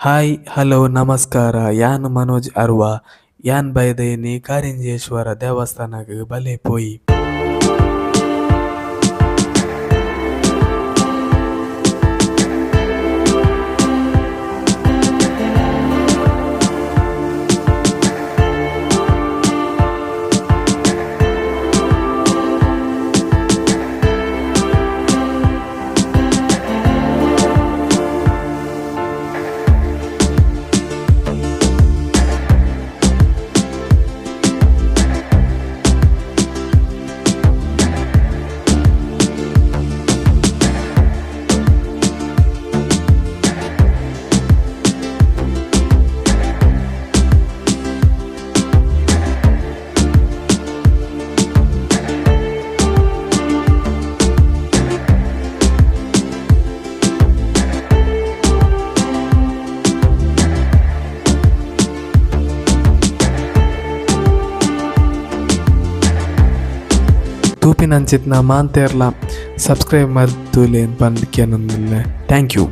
Hi hello ನಮಸ್ಕಾರ, ಯಾನ್ ಮನೋಜ್ ಅರ್ವ. ಯಾನ್ ಬೈದೆನಿ ಕಾರಿಂಜೇಶ್ವರ ದೇವಸ್ಥಾನಗ್ ಬಲೆ ಪೋಯಿ. ತೂಪಿನಂಚಿತ್ತಿನ ಮಾಂತೆರ್ಲ ಸಬ್ಸ್ಕ್ರೈಬ್ ಮಲ್ತುಲೆ ಪಂದ್ ಕೇನೊಂದುಲ್ಲೆ. Thank you.